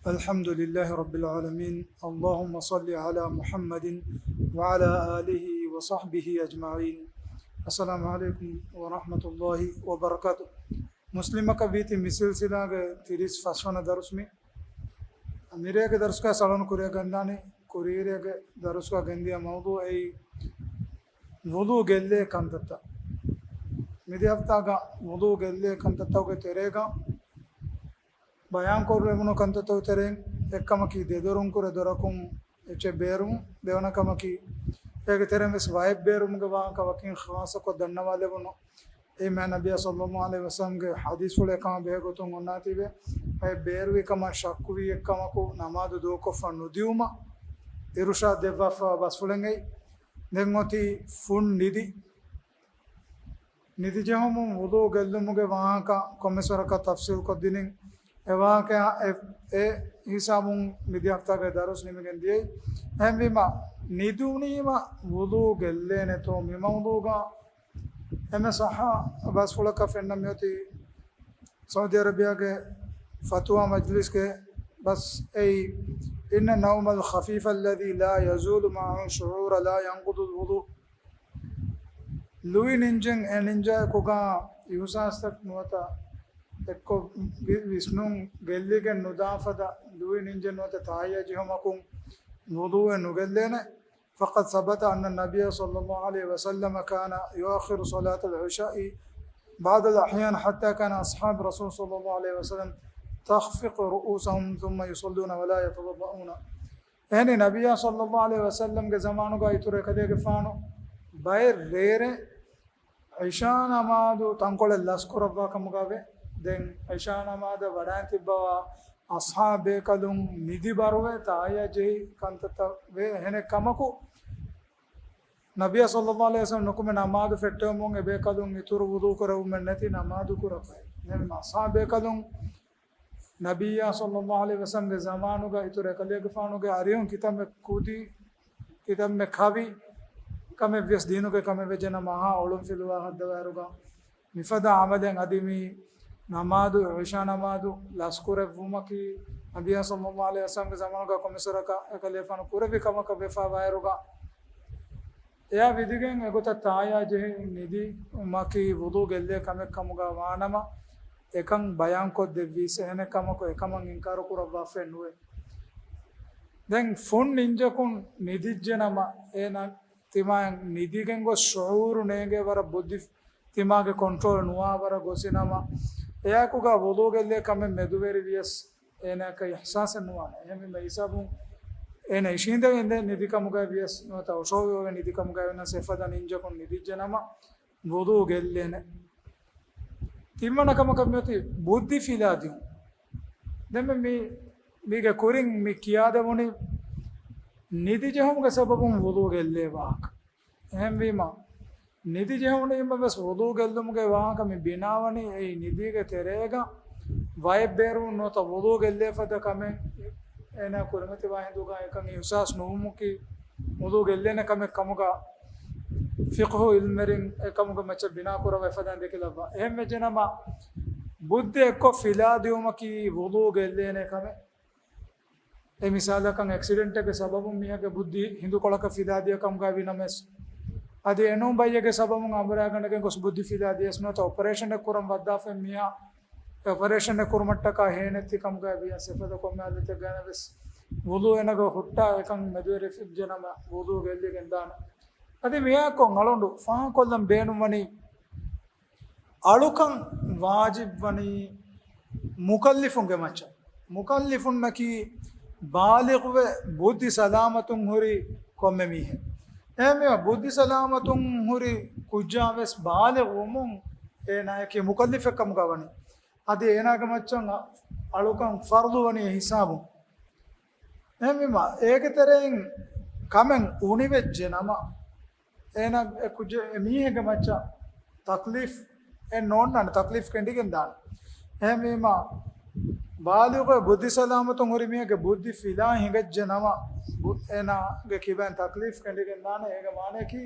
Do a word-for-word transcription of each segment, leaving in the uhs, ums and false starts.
الحمد لله رب العالمين. اللهم صل على محمد وعلى آله وصحبه أجمعين. السلام عليكم ورحمة الله وبركاته. މުސްލިމަކަށް ވީތީ މި ސިލްސިލާގެ ތިރީސް ފަސްވަނަ ދަރުސް މި. މިރޭގެ ދަރުސްގަ ސަޅުން ކުރިއަށް ގަންދާނީ، ކުރީރޭގެ ދަރުސްގަ ގެންދިޔަ މައުޟޫޢު އެއީ ވުޟޫ ގެއްލޭ ކަންތައްތައް. މިދި ހަފްތާގަ ވުޟޫ ގެއްލޭ ކަންތައްތަކުގެ ތެރޭގަ ބަޔާންކުރެވުނު ކަންތައްތަކުގެ ތެރެއިން އެއްކަމަކީ ދެދޮރުން ކުރެ ދޮރަކުން އެއްޗެއް ބޭރުން. ދެވަނަ ކަމަކީ އޭގެ ތެރެއިން ވެސް ވައެއް ބޭރުމުގެ ވާހަކަ ވަކިން ޚާއްޞަކޮށް ދަންނަވާލެވުނު. އެއީ މާ ނަބިއްޔާ ޞައްލައްލާހު ޢަލައިހި ވަސައްލަމްގެ ޙަދީޘްފުޅެއް ކަމަށް ބެހޭގޮތުން އޮންނާތީވެ، އެ ބޭރުވި ކަމަށް ޝައްކުވި އެއްކަމަކު ނަމާދު ދޫކޮށްފަ ނުދިއުމަށް އިރުޝާދު ދެއްވާފަ ބަސްފުޅެއް އެއީ. ދެން އޮތީ ފުން ނިދި. ނިދި ޖެހުމުން ވުޟޫ ގެއްލުމުގެ ވާހަކަ ކޮންމެސް ވަރަކަށް ތަފްޞީލް ކޮށްދިނިން. އެ ވާހަކަ އެ، އެ ހިސާބުން މިދި ހަފްތާގެ ދަރުސް ނިމިގެން ދިޔައީ. އެހެންވީމަ، ނިދުނީމަ ވުޟޫ ގެއްލޭނެތޯ މި މައުޟޫޢުގަ އެންމެ ޞައްޙަ ބަސްފުޅަކަށް ފެންނަ މިއޮތީ ސައުދީ އަރަބިޔާގެ ފަތުވާ މަޖްލިސްގެ ބަސް އެއީ، إن النوم الخفيف الذي لا يزول معه الشعور لا ينقض الوضوء. ލުއި ނިންޖެން އެ ނިންޖާއެކުގަ އިހުސާސްތައް ނުވަތަ އެއްކޮށް ވި-، ވިސްނުން ގެއްލިގެން ނުދާފަދަ ލުއި ނިންޖެން ނުވަތަ ތާއިޔާ ޖެހުމަކުން ވުޟޫއެއް ނުގެއްލޭނެ. فقد ثبت أن النبي صلى الله عليه وسلم كان يؤخر صلاة العشاء بعض الأحيان حتى كان أصحاب رسول صلى الله عليه وسلم تخفق رؤوسهم ثم يصلون ولا يتوضؤون. އެހެނީ، ނަބިއްޔާ ޞައްލައްލާހު ޢަލައިހި ވަސައްލަމްގެ ޒަމާނުގަ އިތުރު އެކަލޭގެފާނު ބައެއް ރޭރެއް ޢިޝާ ނަމާދު ތަންކޮޅެއް ލަސްކުރައްވާ ކަމުގަވެ، ދެން ޢިޝާ ނަމާދަށް ވަޑައިން ތިއްބަވާ އަޞްޙާބޭކަލުން ނިދި ބަރުވެ ތާއިޔާ ޖެހި ކަންތައްތައް ވޭ. އެހެނެއް ކަމަކު، ނަބިއްޔާ ޞައްލައްލާހު ޢަލައިހި ވަސައްލަމް ނުކުމެ ނަމާދު ފެއްޓެވުމުން އެބޭކަލުން އިތުރު ވުޟޫ ކުރެވުމެއް ނެތި ނަމާދު ކުރައްވައި. އެހެން އަޞްޙާބޭކަލުން ނަބިއްޔާ ޞައްލައްލާހު ޢަލައިހި ވަސައްލަމްގެ ޒަމާނުގަ އިތުރު އެކަލޭގެފާނުގެ އަރިހުން ކިތަންމެ ކުދި، ކިތަންމެ ކަވި ކަމެއް ވިޔަސް ދީނުގެ ކަމެއް ވެއްޖެނަމަ އަހާ އޮޅުން ފިލުވާ ހައްދަވާއިރުގަ މިފަދަ ޢަމަލެއް އަދި މި ނަމާދު، ޢިޝާ ނަމާދު ލަސްކުރެއްވުމަކީ ނަބިއްޔާ ޞައްލައްލާހު ޢަލައިހި ވަސައްލަމްގެ ޒަމާނުގަ ކޮންމެސް ވަރަކަށް އެކަލޭފާނު ކުރެއްވި ކަމަކަށް ވެފަ ވާއިރުގަ، އެއާ ވިދިގެން އެގޮތަށް ތާއިޔާ ޖެހި ނިދި މަކީ ވުޟޫ ގެއްލޭ ކަމެއް ކަމުގަ ވާނަމަ، އެކަން ބަޔާންކޮށްދެއްވީސް އެހެނެއް ކަމަކު އެކަމަށް އިންކާރު ކުރައްވާފައެއް ނުވޭ. ދެން ފުން ނިންޖަކުން ނިދިއްޖެނަމަ، އޭނަ ތިމާއަށް ނިދިގެން ގޮސް ޝުޢޫރު ނޭނގޭ ވަރަށް ބުއްދި ތިމާގެ ކޮންޓްރޯލް ނުވާ ވަރަށް ގޮސް ނަމަ، އެއާއެކުގަ ވުޟޫ ގެއްލޭ ކަމެއް މެދުވެރި ވިޔަސް، އޭނާއަކަށް އިޙްސާސެއް ނުވާނެ. އެހެންވީމަ ހިސާބުން އޭނާ އިށީނދެވި އިނދެ ނިދިކަމުގައި ވިޔަސް ނުވަތަ އޮށޯވެވޭ ނިދިކަމުގައި ވެސް އެފަދަ ނިންޖަކުން ނިދިއްޖެނަމަ ވުޟޫ ގެއްލޭނެ. ތިންވަނަ ކަމަކަށް މިއޮތީ ބުއްދި ފިލާދިޔުން. ދެންމެ މި، މީގެ ކުރިން މި ކިޔާދެވުނީ ނިދި ޖެހުމުގެ ސަބަބުން ވުޟޫ ގެއްލޭ ވާހަކަ. އެހެންވީމަ، ނިދި ޖެހުނީމަ ވެސް ވުޟޫ ގެއްލުމުގެ ވާހަކަ މި ބިނާވަނީ އެއީ ނިދީގެ ތެރޭގަ ވައެއް ބޭރުވުން ނުވަތަ ވުޟޫ ގެއްލޭ ފަދަ ކަމެއް އޭނާ ކުރިމަތިވާ ހިނދުގަ އެކަން އިޙްސާސް ނުވުމަކީ ވުޟޫ ގެއްލޭނެ ކަމެއް ކަމުގަ ފިޤްހު އިލްމުވެރިން އެކަމުގެ މައްޗަށް ބިނާކުރައްވާ އެފަދައިން ދެކިލައްވާ. އެހެން ވެއްޖެނަމަ ބުއްދި އެއްކޮށް ފިލާދިއުމަކީ ވުޟޫ ގެއްލޭނެ ކަމެއް. އެ މިސާލަކަށް އެކްސިޑެންޓެއްގެ ސަބަބުން މީހެއްގެ ބުއްދި ހިނދުކޮޅަކަށް ފިލާދިޔަ ކަމުގައި ވި ނަމަވެސް، އަދި އެނޫން ބައްޔެއްގެ ސަބަބުން އަނބުރާގަނޑެއްގެން ގޮސް ބުއްދި ފިލާދިޔަސް ނުވަތަ އޮޕަރޭޝަނެއް ކުރަން ވައްދާފައި މީހާ އެ އޮޕަރޭޝަނެއް ކުރުމަށްޓަކާ ހޭނެއްތި ކަމުގައި ވިޔަސް އެފަދަ ކޮންމެ ހާލަތެއްގައި ވެސް ވުޟޫ އޭނަގެ ހުއްޓާ އެކަން މެދުވެރި ފެއްޖެނަމަ ވުޟޫ ގެއްލިގެން ދާނެ. އަދި މިއާކޮށް އަޅުގަނޑު ފާހަގަކޮށްލަން ބޭނުންވަނީ އަޅުކަން ވާޖިބްވަނީ މުކައްލިފުންގެ މައްޗަށް. މުކައްލިފުންނަކީ ބާލިޣުވެ ބުއްދި ސަލާމަތުން ހުރި ކޮންމެ މީހެއް. އެހެންވީމަ ބުއްދި ސަލާމަތުން ހުރި ކުއްޖާ ވެސް ބާލިޣުވުމުން އޭނާއަކީ މުކައްލިފެއް ކަމުގަ ވަނީ. އަދި އޭނާގެ މައްޗަށް އަ-، އަޅުކަން ފަރުޟުވަނީ އެ ހިސާބުން. އެހެންވީމަ އޭގެ ތެރެއިން ކަމެއް އުނިވެއްޖެ ނަމަ، އޭނާ އެ ކުއްޖެއް އެ މީހެއްގެ މައްޗަށް ތަކްލީފް އެއް ނޯންނާނެ، ތަކްލީފް ކެނޑިގެން ދާނެ. އެހެންވީމަ، ބާލިޣު ބުއްދި ސަލާމަތުން ހުރި މީހެއްގެ ބުއްދި ފިލާ ހިނގައްޖެ ނަމަ، ބު-، އޭނާގެ ކިބައިން ތަކްލީފް ކެނޑިގެން ދާނެ. އޭގެ މާނަޔަކީ،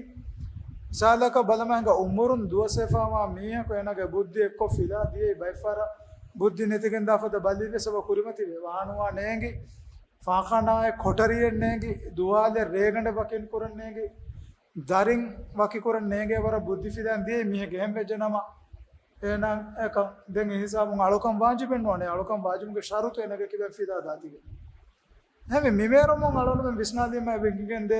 މިސާލަކަށް ބަލަމާ ހިނގާ އުމުރުން ދުވަސްވެފަވާ މީހަކު އޭނާގެ ބުއްދި އެއްކޮށް ފިލާ ދިޔައީ ބައެއްފަހަރަށް ބުއްދި ނެތިގެންދާ ފަދަ ބަލިވެސް އެބަ ކުރިމަތިވޭ. ވާނުވާ ނޭނގި، ފާޚާނާއެއް ކޮޓަރިއެއް ނޭނގި، ދުވާލެއް ރޭގަނޑެއް ވަކިން ކުރަން ނޭނގި، ދަރިން ވަކި ކުރަން ނޭނގޭ ވަރަށް ބުއްދި ފިލާން ދިޔައީ މީހެއް އެހެން ވެއްޖެ ނަމަ، އޭނާ އެކަން ދެން އެ ހިސާބުން އަޅުކަން ވާޖިބެއް ނުވާނެ. އަޅުކަން ވާޖިބުގެ ޝަރުތު އޭނާގެ ކިބައިން ފިލާ ދާތީގެ. އެހެންވެ މި މޭރުމުން އަޅުގަނޑުމެން ވިސްނާލީމަ އެބަ އެނގިގެންދޭ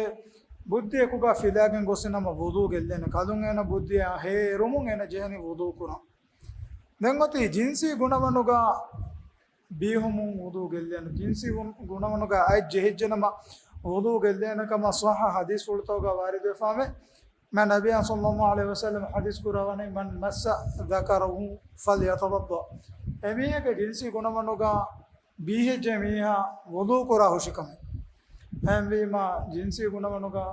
ބުއްދި އެކުގަ ފިލާގެން ގޮސް ނަމަ ވުޟޫ ގެއްލޭނެ. ކަލުން އޭނަ ބުއްދި އަހޭ އެރުމުން އޭނަ ޖެހެނީ ވުޟޫ ކުރަން. ދެން އޮތީ ޖިންސީ ގުނަވަނުގަ ބީހުމުން ވުޟޫ ގެއްލޭނެ. ޖިންސީ ގުނަ-، ގުނަވަނުގަ އަތް ޖެހިއްޖެނަމަ ވުޟޫ ގެއްލޭނެ ކަމަށް ޞައްޙަ ޙަދީޘްފުޅުތަކުގަ ވާރިދުވެފާވޭ. މާ ނަބިއްޔާ ޞައްލައްލާހު ޢަލައިހި ވަސައްލަމަ ޙަދީޘް ކުރައްވަނީ، "މަން މައްސަ ޛަކަރަހު ފަލްޔަތަވައްޟަ." އެމީހެއްގެ ޖިންސީ ގުނަވަނުގަ ބީހެއްޖެ މީހާ ވުޟޫ ކުރާ ހުށިކަމެއް. އެހެންވީމަ ޖިންސީ ގުނަވަނުގަ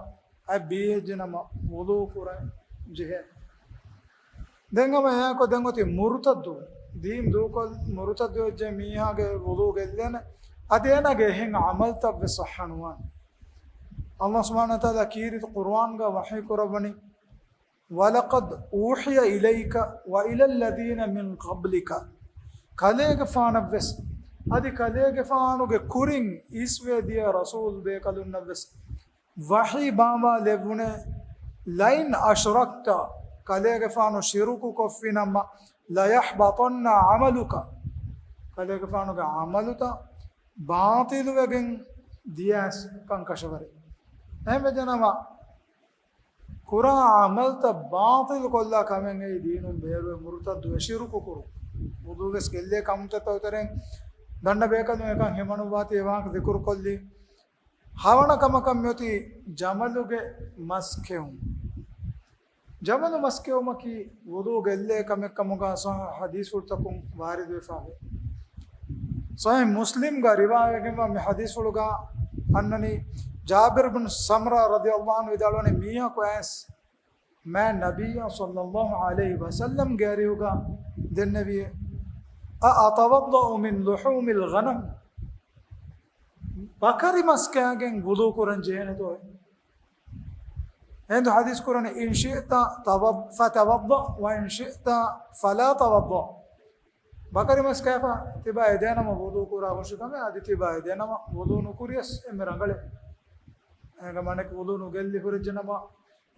އަތް ބީހެއްޖެ ނަމަ ވުޟޫ ކުރަން ޖެހޭ. ދެން ހަމަ އެއާކޮށް ދެން އޮތީ މުރުތައްދު. ދީން ދޫކޮށް މުރުތައްދު ވެއްޖެ މީހާގެ ވުޟޫ ގެއްލޭނެ. އަދި އޭނާގެ އެހެން ޢަމަލުތައް ވެސް ޞައްޙަ ނުވާނެ. ﷲ ސުބްޙާނަހޫ ވަތަޢާލާ ކީރިތި ޤުރުއާންގަ ވަޙީ ކުރައްވަނީ، "ولقد أوحي إليك وإلى الذين من قبلك." ކަލޭގެފާނަށްވެސް އަދި ކަލޭގެފާނުގެ ކުރިން އިސްވެ ދިޔަ ރަސޫލް ބޭކަލުންނަށްވެސް ވަޙީ ބާއްވާލެއްވުނޭ، "لئن أشركت." ކަލޭގެފާނު ޝިރުކު ކޮށްފިނަމަ، "ليحبطن عملك." ކަލޭގެފާނުގެ ޢަމަލުތައް ބާޠިލުވެގެން ދިޔަސް ކަންކަށަވަރެއް. އެހެންވެއްޖެނަމަ، ކުރާ ޢަމަލުތައް ބާޠިލު ކޮށްލާ ކަމެއް އެއީ ދީނުން ބޭރުވެ މުރުތައްދުވެ ޝިރުކު ކުރުން. ވުޟޫވެސް ގެއްލޭ ކަންތައްތައް އުތަރެން ދަންނަ ބޭކަލުން އެކަން ހިމަނުއްވާތީ އެވާހަކަ ޛިކުރު ކޮށްލީ. ހަވަނަ ކަމަކަށް މިއޮތީ ޖަމަލުގެ މަސް ކެއުން. ޖަމަލު މަސް ކެއުމަކީ ވުޟޫ ގެއްލޭ ކަމެއް ކަމުގަ ޞައްޙަ ޙަދީޘްފުޅުތަކުން ވާރިދުވެފާވޭ. ޞަޙީޙު މުސްލިމްގަ ރިވާވެގެންވާ މި ޙަދީޘްފުޅުގަ އަންނަނީ، ޖާބިރު ބިން ސަމްރާ ރަޟިޔަﷲ ޢަންހު ވިދާޅުވަނީ، މީހަކު އައިސް މާ ނަބިއްޔާ ޞައްލައްލާހު ޢަލައިހި ވަސައްލަމްގެ އަރިހުގަ ދެންނެވި، "أأتوضأ من لحوم الغنم؟" ބަކަރި މަސް ކާގެން ވުޟޫ ކުރަން ޖެހޭނެތޯ؟ އެހިނދު ޙަދީޘް ކުރަނީ، "إن شئت توض-، فتوضأ، وإن شئت فلا توضأ." ބަކަރި މަސް ކައިފަ ތިބާ އެދޭނަމަ ވުޟޫ ކުރާ ހުށިކަމެއް، އަދި ތިބާ އެދޭނަމަ ވުޟޫ ނުކުރިޔަސް އެންމެ ރަނގަޅޭ. އޭގެ މާނައަކީ ވުޟޫ ނުގެއްލި ހުރެއްޖެނަމަ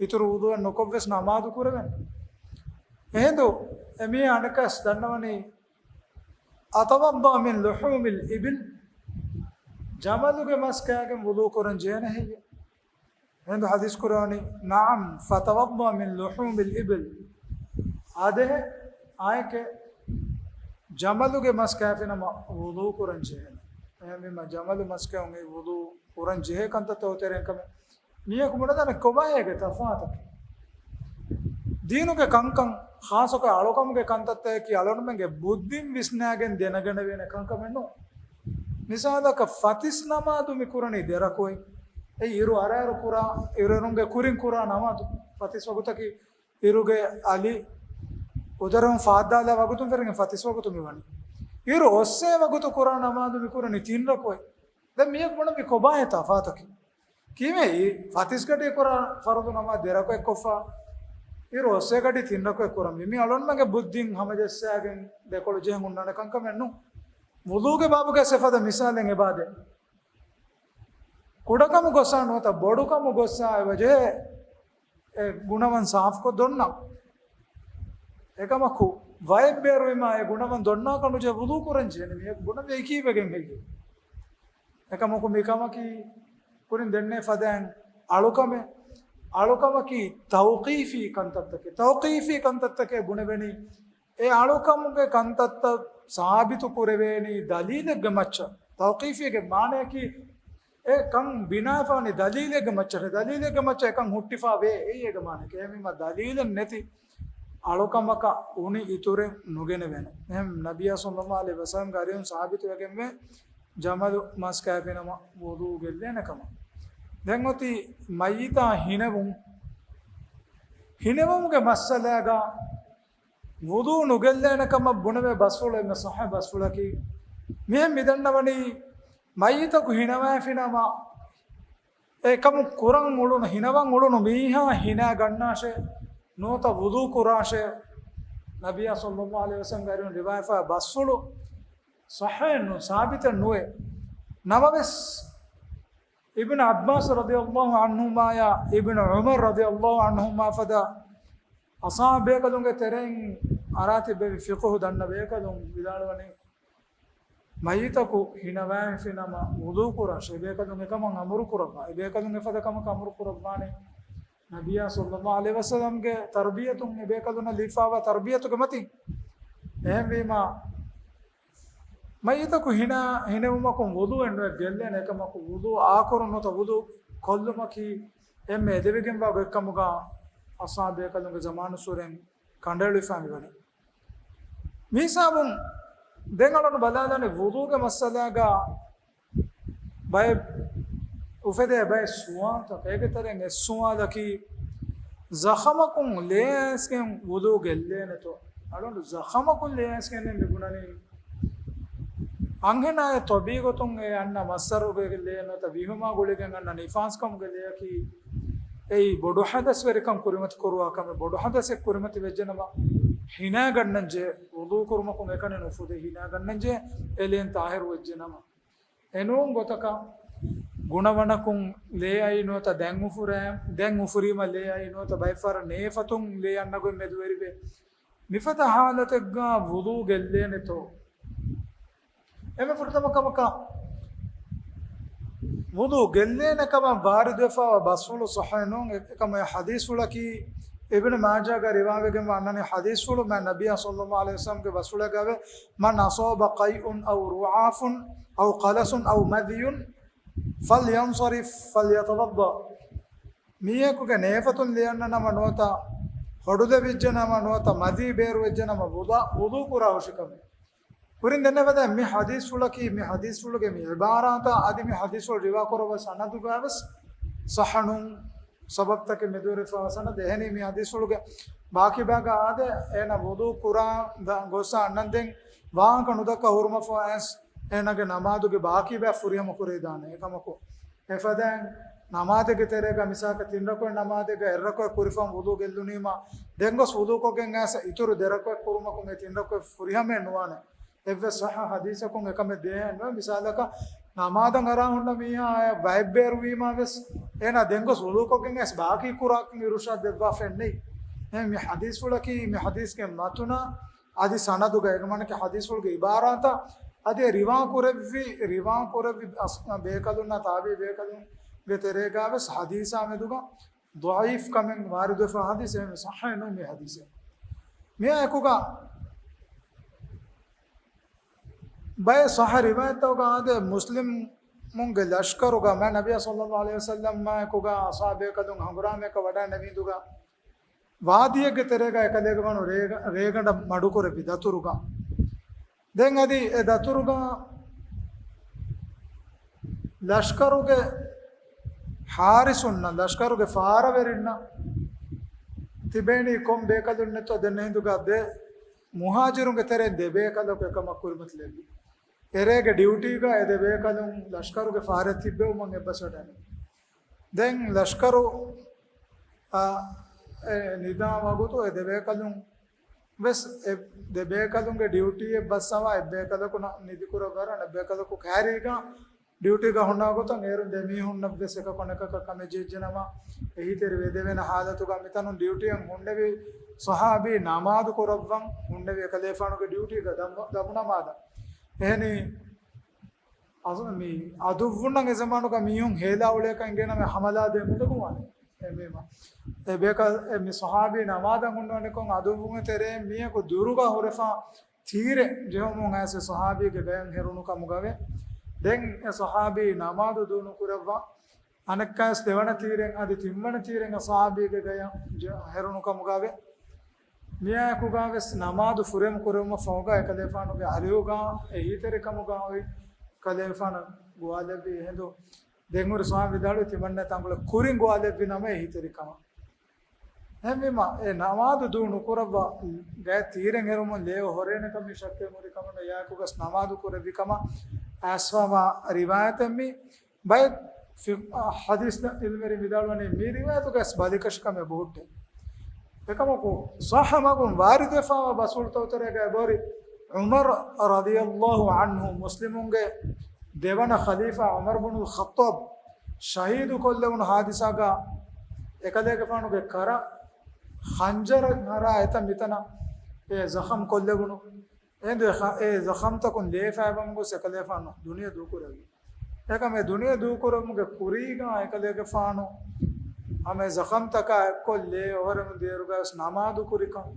އިތުރު ވުޟޫއެއް ނުކޮށްވެސް ނަމާދު ކުރެވެން. އެހިނދު އެމީހާ އަނެއްކާސް ދަންނަވަނީ، "أتوضأ من لحوم الإبل؟" ޖަމަލުގެ މަސް ކާގެން ވުޟޫ ކުރަން ޖެހޭނެ ހެއްޔޭ؟ އެހިނދު ޙަދީޘް ކުރައްވަނީ، "نعم، فتوضأ من لحوم الإبل." އާދެހެ، އާއެކޭ، ޖަމަލުގެ މަސް ކާފިނަމަ ވުޟޫ ކުރަން ޖެހޭނެ. އެހެންވީމަ ޖަމަލު މަސް ކެއުން އެއީ ވުޟޫ ކުރަން ޖެހޭ ކަންތައްތައް އޮތެރެން ކަމެއް. މީހަކު ބުނެދާނެ ކޮބާ އޭގެ ތަފާތަކީ؟ ދީނުގެ ކަންކަން، ޚާއްޞަކޮށް އަޅުކަމުގެ ކަންތައްތަކަކީ އަޅުގަނޑުމެންގެ ބުއްދިން ވިސްނާގެން ދެނެގަނެވޭނެ ކަންކަމެއް ނޫން. މިސާލަކަށް ފަތިސް ނަމާދު މި ކުރަނީ ދެ ރަކުޢަތް. އެއީ އިރު އަރާއިރު ކުރާ، އިރުއެރުންގެ ކުރިން ކުރާ ނަމާދު. ފަތިސް ވަގުތަކީ އިރުގެ އަލި އުދަރުން ފާއްދާލާ ވަގުތުން ފެށިގެން ފަތިސް ވަގުތު މި ވަނީ. އިރު އޮއްސޭ ވަގުތު ކުރާ ނަމާދު މި ކުރަނީ ތިން ރަކުޢަތް. ދެން މީހަކު ބުނަނީ ކޮބާހޭ ތަފާތަކީ؟ ކީއްވެ އެއީ ފަތިސް ގަޑި ކުރާ ފަރުޟު ނަމާދު ދެ ރަކުޢަތް ކޮށްފަ، އިރު އޮއްސޭ ގަޑި ތިން ރަކުޢަތް ކުރަންވީ. މީ އަޅުގަނޑުމެންގެ ބުއްދިން ހަމަޖައްސާގެން ދެކޮޅު ޖެހެން ހުންނާނެ ކަންކަމެއް ނޫން. ވުޟޫގެ ބާބުގަ އެފަދަ މިސާލެއް އެބައާދޭ. ކުޑަކަމު ގޮއްސާ ނުވަތަ ބޮޑުކަމު ގޮއްސާ އެބަޖެހޭ އެ ގުނަވަން ސާފުކޮށް ދޮންނަން. އެކަމަކު، ވައެއް ބޭރުވީމާ އެ ގުނަވަން ދޮންނާކަށް ނުޖެހޭ ވުޟޫ ކުރަން ޖެހޭނެ މީހަކު ބުނަން ވޭ ކީއްވެގެން ހެއްޔޭ؟ އެކަމަކު މިކަމަކީ ކުރިން ދެންނެވި ފަދައިން އަޅުކަމެއް، އަޅުކަމަކީ ތައުޤީފީ ކަންތައްތަކެއް. ތައުޤީފީ ކަންތައްތަކޭ ބުނެވެނީ އެ އަޅުކަމުގެ ކަންތައްތައް ސާބިތު ކުރެވޭނީ ދަލީލެއްގެ މައްޗަށް. ތައުޤީފީގެ މާނައަކީ އެ ކަން ބިނާވެފަވަނީ ދަލީލެއްގެ މައްޗަށް، ދަލީލެއްގެ މައްޗަށް އެ ކަން ހުއްޓިފަ ވޭ، އެއީ އޭގެ މާނައަކީ. އެހެންވީމަ ދަލީލެއް ނެތި އަޅުކަމަކަށް އުނި އިތުރެއް ނުގެނެވޭނެ. އެހެން ނަބިއްޔާ ޞައްލައްލާހު ޢަލައިހި ވަސައްލަމްގެ އަރިހުން ސާބިތުވެގެންވޭ ޖަމަލު މަސް ކާފިނަމަ ވުޟޫ ގެއްލޭނެ ކަމަށް. ދެން އޮތީ މައްޔިތާ ހިނެވުން. ހިނެވުމުގެ މައްސަލާގަ ވުޟޫ ނުގެއްލޭނެ ކަމަށް ބުނެވޭ ބަސްފުޅު އެންމެ ޞައްޙަ ބަސްފުޅަކީ، މިހެން މިދަންނަވަނީ މައްޔިތަކު ހިނަވައިފިނަމަ، އެކަމު ކުރަން އުޅުނު، ހިނަވަން އުޅުނު މީހާ ހިނާ ގަންނާށޭ، ނުވަތަ ވުޟޫ ކުރާށޭ، ނަބިއްޔާ ޞައްލައްލާހު ޢަލައިހި ވަސައްލަމްގެ އަރިހުން ރިވާޔަތްވާ ބަސްފުޅު ޞައްޙައެއް ނޫން، ސާބިތެއް ނުވޭ. ނަމަވެސް، އިބްނު ޢައްބާސް ރަޟިޔައްލާހު ޢަންހުމާއާ އިބްނު ޢުމަރު ރަޟިޔައްލާހު ޢަންހުމާ ފަދަ އަޞްޙާބު ބޭކަލުންގެ ތެރެއިން އަރާ ތިއްބެވި ފިޤުހު ދަންނަ ބޭކަލުން ވިދާޅުވަނީ، މައްޔިތަކު ހިނަވައިފިނަމަ ވުޟޫ ކުރާށޭ. އެބޭކަލުން އެކަމަށް އަމުރު ކުރައްވާ. އެބޭކަލުން އެފަދަ ކަމަކަށް އަމުރު ކުރައްވާނެ. ނަބިއްޔާ ޞައްލައްލާހު ޢަލައިހި ވަސައްލަމްގެ ތަރުބިޔަތުން އެބޭކަލުންނަށް ލިބިފައިވާ ތަރުބިޔަތުގެ މަތިން. އެހެންވީމަ، މައްޔިތަކު ހިނަ، ހިނެވުމަކުން ވުޟޫއެއް ނުވެ ގެއްލޭނެ. އެކަމަކު ވުޟޫ އާކުރުން ނުވަތަ ވުޟޫ ކޮށްލުމަކީ އެންމެ އެދެވިގެންވާ ގޮތްކަމުގަ އަޞްޙާބު ބޭކަލުންގެ ޒަމާނުއްސުރެން ކަނޑައެޅިފަ މިވަނީ. މިހިސާބުން ދެން އަޅުގަނޑު ބަލާލާނެ ވުޟޫގެ މައްސަލާގަ ބައެއް އުފެދޭ ބައެއް ސުވާލުތަކެއް. އޭގެ ތެރެއިން އެއް ސުވާލަކީ، ޒަޚަމަކުން ލޭ އައިސްގެން ވުޟޫ ގެއްލޭނެތޯ؟ އަޅުގަނޑު ޒަޚަމަކުން ލޭ އައިސްގެން މި ބުނަނީ، އަންހެނާއެއް ޠަބީޢަތުން އެ އަންނަ މައްސަރުގެ ލޭ ނުވަތަ ބިހުމާ ގުޅިގެން އަންނަ ނިފާސްކަމުގެ ލެޔަކީ، އެއީ ބޮޑު ޙަދަސްވެރިކަން ކުރިމަތި ކުރުވާ ކަމެއް. ބޮޑު ޙަދަސެއް ކުރިމަތި ވެއްޖެނަމަ، ހިނާގަންނަންޖެހޭ. ވުޟޫ ކުރުމަކުން އެކަނި ނުފުދޭ. ހިނާގަންނަންޖެހޭ އެ ލޭން ޠާހިރުވެއްޖެނަމަ. އެނޫން ގޮތަކަށް ގުނަވަނަކުން ލޭ އައީ ނުވަތަ ދެން އުފުރޭ، ދެން އުފުރީމަ ލޭ އައީ ނުވަތަ ބައެއްފަހަރަށް ނޭފަތުން ލޭ އަންނަ ގޮތް މެދުވެރިވޭ. މިފަދަ ޙާލަތެއްގަ ވުޟޫ ގެއްލޭނެތޯ؟ އެންމެ ފުރަތަމަ ކަމަކަށް، ވުޟޫ ގެއްލޭނެ ކަމަށް ވާރިދުވެފައިވާ ބަސްފުޅު ޞައްޙަ ނޫން. އެ، އެކަމަށް އެ ޙަދީޘްފުޅަކީ އިބްނު މާޖާގަ ރިވާވެގެންވާ އަންނަނީ ޙަދީޘްފުޅު. މާތް ނަބިއްޔާ ޞައްލައްލާހު ޢަލައިހި ވަސައްލަމްގެ ބަސްފުޅެއްގައިވޭ، "من أصابه قيء أو رعاف أو قلس أو مذي فلينصرف فليتوضأ." މީހަކުގެ ނޭފަތުން ލޭ އަންނަ ނަމަ ނުވަތަ ހޮޑުލެވިއްޖެ ނަމަ ނުވަތަ މަޛީ ބޭރުވެއްޖެ ނަމަ ވުޟޫ، ވުޟޫ ކުރާ ހުށިކަމެއް. ކުރިން ދެންނެވަދަ މި ޙަދީޘްފުޅަކީ، މި ޙަދީޘްފުޅުގެ މި ޢިބާރާތާ އަދި މި ޙަދީޘްފުޅު ރިވާ ކުރައްވާ ސަނަދުގަވެސް ޞައްޙަ ނޫން. ސަބަބުތަކެއް މެދުވެރިފައިވާ ސަނަދެއް. އެހެނީ މި ޙަދީޘްފުޅުގެ ބާކީ ބައިގަ އާދޭ، އޭނަ ވުޟޫ ކުރާ ދަ-، ގޮއްސަ އަންނަންދެން ވާހަކަ ނުދައްކާ ހުރުމަށްފަހު އައިސް އޭނަގެ ނަމާދުގެ ބާކީ ބައި ފުރިހަމަ ކުރެވިދާނެ. އެކަމަކު، އެފަދައިން ނަމާދެއްގެ ތެރޭގަ މިސާލަކަށް ތިން ރަކުޢަތް ނަމާދެއްގަ އެއް ރަކުޢަތް ކުރިފަހުން ވުޟޫ ގެއްލުނީމަ، ދެން ގޮސް ވުޟޫކޮށްގެން އައިސް އިތުރު ދެ ރަކުޢަތް ކުރުމަކުން އެ ތިން ރަކުޢަތް ފުރިހަމައެއް ނުވާނެ. އެއްވެސް ޞައްޙަ ޙަދީޘަކުން އެކަމެއް ދޭހައެއް ނުވޭ. މިސާލަކަށް، ނަމާދަށް އަރާ ހުންނަ މީހާ އަޔަށް ބައެއް ބޭރުވީމާ ވެސް، އޭނާ ދެން ގޮސް ވުޟޫކޮށްގެން އައިސް ބާކީ ކުރާކަން އިރުޝާދު ދެއްވާފައެއް ނެތް. އެހެން މި ޙަދީޘްފުޅަކީ، މި ޙަދީޘްގެ މަތުނާ އަދި ސަނަދުގަ އެގަމަނަކީ ޙަދީޘްފުޅުގެ ޢިބާރާތަށް އަދި ރިވާ ކުރެއްވި، ރިވާ ކުރެއްވި އަސް-، ބޭކަލުންނާ ތާބިޢީ ބޭކަލުންގެ ތެރޭގަ ވެސް ޙަދީޘާ މެދުގަ ޟަޢީފް ކަމެއް ވާރިދުވެފަ ޙަދީޘެއް، ޞައްޙަ ނޫން މި ޙަދީޘެއް. މިއާ އެކުގަ ބައެއް ޞައްޙަ ރިވާޔަތްތަކުގަ އާދޭ، މުސްލިމުންގެ ލަޝްކަރުގަ މާތް ނަބިއްޔާ ޞައްލައްލާހު ޢަލައިހި ވަސައްލަމާ އެކުގަ ޞަޙާބީ ބޭކަލުން ހަނގުރާމަޔަކަށް ވަޑައިންނެވި ހިނދުގަ، ވާދީއެއްގެ ތެރޭގަ އެކަލޭގެފާނު ރޭގަ-، ރޭގަނޑަށް މަޑުކުރެއްވި ދަތުރުގަ. ދެން އަދި އެ ދަތުރުގަ ލަޝްކަރުގެ ޙާރިސުންނަށް، ލަޝްކަރުގެ ފަހަރަވެރިންނަށް ތިބޭނީ ކޮން ބޭކަލުންނެއްތޯ ދެންނެވި ހިނދުގަ ދެ މުހާޖިރުންގެ ތެރެއިން ދެ ބޭކަލަކު އެކަމަށް ކުރިމަތިލެއްވި. އެރޭގެ ޑިއުޓީގަ އެ ދެ ބޭކަލުން ލަޝްކަރުގެ ފަހަރެއް ތިއްބެވުމަށް އެއްބަސްވަޑައިގެން. ދެން ލަޝްކަރު، އާ، އެ ނިދާ ވަގުތު އެ ދެ ބޭކަލުން ވެސް އެ ދެ ބޭކަލުންގެ ޑިއުޓީއެއް ބައްސަވާ، އެއް ބޭކަލަކު ނަ-، ނިދިކުރައްވަރަށް، އަނެއް ބޭކަލަކު ކައިރީގަ ޑިއުޓީގަ ހުންނަ ގޮތަށް އޭރުން ދެ މީހުންނަށް ވެސް އެކަކު އަނެކަކަށް ކަމެއް ޖެހިއްޖެނަމަ، އެހީތެރިވެ ދެވޭނެ ހާލަތުގަ މިތަނުން ޑިއުޓީއަށް ހުންނެވި ޞަޙާބީ ނަމާދު ކުރައްވަން ހުންނެވި އެކަލޭފާނުގެ ޑިއުޓީގަ ދަމު-، ދަމު ނަމާދަށް. އެހެނީ، އަސް-، މި އަދުއްވުންނަށް އެ ޒަމާނުގަ މީހުން ހޭލާ އުޅޭކަން އިނގޭނަމޭ ހަމަލާ ދޭ މުދަކު ވާނެ. އެ މީ މަ-، އެ ބޭކަލް-، އެ މި ޞަޙާބީ ނަމާދަށް ހުންނާނެކޮށް އަދުއްވުމުގެ ތެރޭ މީހަކު ދުރުގަ ހުރެފަ ތީރެއް ޖެހުމުން އައިސް އެ ޞަޙާބީގެ ގަޔަށް ހެރުނު ކަމުގަވެ. ދެން އެ ޞަޙާބީ ނަމާދު ދޫނުކުރައްވާ، އަނެއްކާވެސް ދެވަނަ ތީރެއް އަދި ތިންވަނަ ތީރެއް އެ ޞަޙާބީގެ ގަޔަށް ޖެ-، ހެރުނު ކަމުގަވެ. މިއާއެކުގަ ވެސް ނަމާދު ފުރިހަމަ ކުރެވުމަށް ފަހުގަ އެކަލޭފާނުގެ އަރިހުގަ އެހީތެރިކަމުގަ އޮތް ކަލޭފާނަށް ގޮވާލެއްވި ހިނދު، ދެން ހުރި ސުވާލު ވިދާޅުވި ތިމަންނަ ތަންކޮޅެއް ކުރިން ގޮވާލެއްވި ނަމަ އެހީތެރިކަމަށް. އެހެންވީމަ، އެ ނަމާދު ދޫ ނުކުރައްވާ ގަޔަށް ތީރެއް އެރުމުން ލޭ ހޮރޭނެ ކަމީ ޝައްކެއް ހުރި ކަމަށް އެއާއެކުގަސް ނަމާދު ކުރެއްވި ކަމަށް އައިސްފަވާ ރިވާޔަތެއް މި. ބައެއް ފި-، އަ، ޙަދީޘް ޢިލްމުވެރިން ވިދާޅުވަނީ މި ރިވާޔަތުގަސް ބަލިކަށިކަމެއް ބޮހުއްޓޭ. އެކަމަކު، ޞައްޙަ މަގުން ވާރިދުވެފާވާ ބަސްފުޅުތައް ތެރޭގައި ބާރި ޢުމަރު ރަޟިޔަﷲ ޢަންހު، މުސްލިމުންގެ ދެވަނަ ޚަލީފާ ޢުމަރު ބުނުލް ޚައްޠާބް ޝަހީދު ކޮށްލެވުނު ޙާދިސާގަ، އެކަލޭގެފާނުގެ ކަރަށް ޚަންޖަރެއް ހަރާ އެތަން މިތަނަށް އެ ޒަޚަމް ކޮށްލެވުނު. އެނދު އެ ޚަ-، އެ ޒަޚަމްތަކުން ލޭ ފައިބަމުގަސް އެކަލޭފާނު ދުނިޔެ ދޫކުރެވި. އެކަމެ ދުނިޔެ ދޫކުރުމުގެ ކުރީގަ އެކަލޭގެފާނު ހަމަ އެ ޒަޚަމްތަކާ އެއްކޮށް ލޭ އޮހޮރެމުން ދިޔައިރުގަސް ނަމާދު ކުރިކަން